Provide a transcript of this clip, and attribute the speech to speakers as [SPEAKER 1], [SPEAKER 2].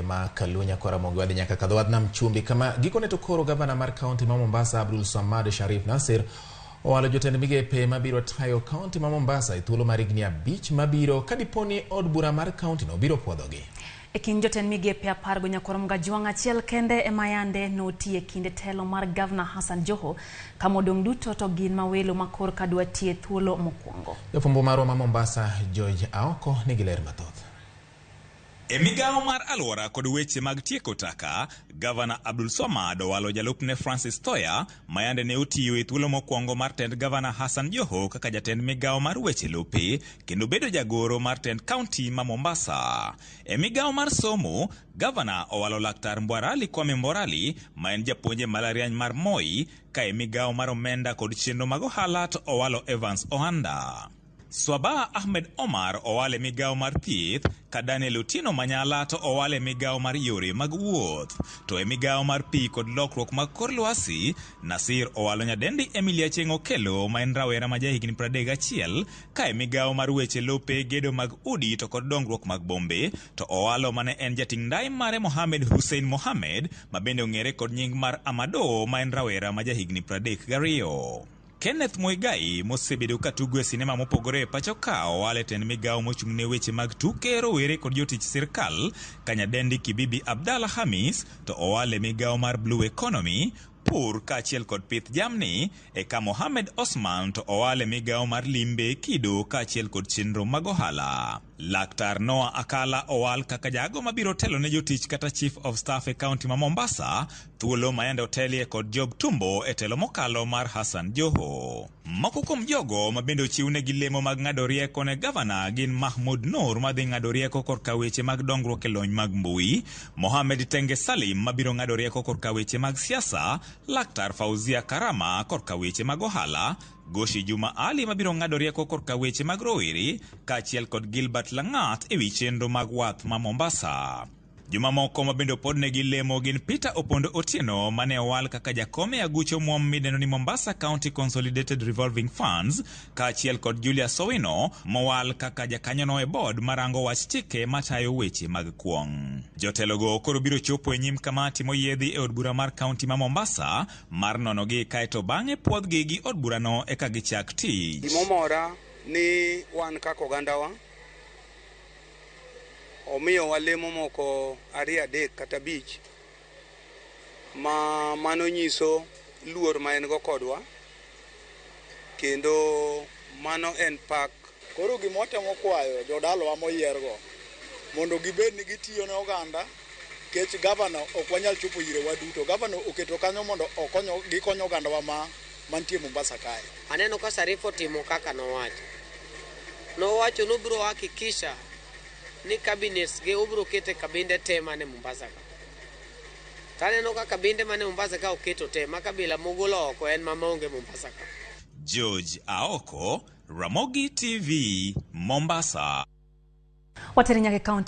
[SPEAKER 1] Ma Kalunya Koramogi wadhi nyaka kadho wadh nam chumbi kama gikone to koro gavana mar kaunti ma Mombasa Abdul Samad Sharif Nasir owalo jotend migepe mabiro tayo kaunti ma Mombasa e thuolo mar higni 5 mabiro ka dipo ni od bura mar kaunti no biro puodhogi.
[SPEAKER 2] E kind jotend migepe 10 Nyakwar Mgajwang' achiel kende ema yande noti e kinde telo mar Gavana Hassan Joho, ka modong' duto to gin mawelo ma korka dwa tiye thuolo mokwongo.
[SPEAKER 1] Jafwambo marwa ma Mombasa George Aoko nigi ler mathoth.
[SPEAKER 3] E migawo mar alwora kod weche mag tieko taka, Gavana Abdul Swamad owalo jalupne Francis Thoya, ma yande ne otiyo e thuolo mokwongo mar tend Gavana Hassan Joho kaka jatend migawo mar weche lope kendo bedo jagoro mar tend kaunti ma Mombasa. E migawo mar somo, Gavana owalo Laktar Mbwarali Kwame Mborali, ma en japuonj e mbalariany mar Moi, ka e migawo mar omenda kod chenro mag ohala to owalo Evans Ohanda. Swabaa Ahmed Omar owal e migawo mar thieth, ka Daniel Otieno Manyala to owal e migawo mar yore mag wuoth. To e migawo mar pi kod lokruok mag kor lwasi, Nasir owalo nyadendi Emily Achieng' Okello ma en rawera ma jahigni 31, ka e migawo mar weche lope, gedo mag udi to kod dongruok mag bombe, to owalo mane en jating' ndai mare Mohamed Hussein Mohamed ma bende ong'ere kod nying mar Amado ma en rawera ma jahigni 32. Kenneth Muigai mosebedo ka tugo e sinema mopogore e pacho ka owal e tend migawo mochung' ne weche mag tuke, rowere kod jotich sirkal, ka nyadendi Kibibi Abdalla Hamis to owal e migawo mar Blue Economy, pur kaachiel kod pith jamni, eka Mohamed Osman to owal e migawo mar limbe, kido kaachiel kod chenro mag ohala. Laktar Noah Akala owal kaka jago mabiro telo ne jotich kata Chief of Staff e kaunti ma Mombasa, thuolo ma yande otelie kod Job Tumbo e telo mokalo mar Hassan Joho. Moko kuom jogo ma bende ochiwnegi lemo mag ng'ado rieko ne gavana gin Mahmoud Noor madhi ng'ado rieko korka weche mag dongruok e lony mag mbui, Mohamed Tenge Salim mabiro ng'ado rieko korka weche mag siasa, Laktar Fauzia Karama korka weche mag ohala, Goshi Juma Ali mabiro ng'ado rieko korka weche mag rowere, kaachiel kod Gilbert Langat ewi chenro mag wath ma Mombasa. Jomamoko ma bende opodnegi lemo gin Peter Opondo Otieno mane owal kaka jakom e aguch omuom midendo ni Mombasa County Consolidated Revolving Funds, kaachiel kod Julius Owino mowal kaka jakanyono e board marango wach chike matayo weche mag kuong'. Jotelogo koro biro chopo e nyim kamati moyiedhi e od bura mar kaunti ma Mombasa mar nonogi kaeto bang'e puodhgi gi od burano eka gichak tich.
[SPEAKER 4] Gimomora ni wan kaka ogandawa omiyowa lemo moko 2, 3 kata 5 ma mano nyiso luor ma en go kodwa kendo mano en pak.
[SPEAKER 5] Koro gima watemo kwayo jodalawa moyiergo mondo gibed ni gitiyo ne oganda nikech gavana ok wanyal chopo ire waduto. Gavana oketo kanyo mondo gikony ogandawa mantie Mombasa kae.
[SPEAKER 6] Aneno ka Sharif otimo kaka nowacho. Nowacho nobiro hakikisha ni cabinets ge obiro kete kabinde te mane Mombasa ka. Taneno ka kabinde mane Mombasa ka oketo te, ma kabila mogolo oko en ma maonge Mombasa ka.
[SPEAKER 3] George Aoko, Ramogi TV, Mombasa.
[SPEAKER 2] Wateri nyaka e kaunti.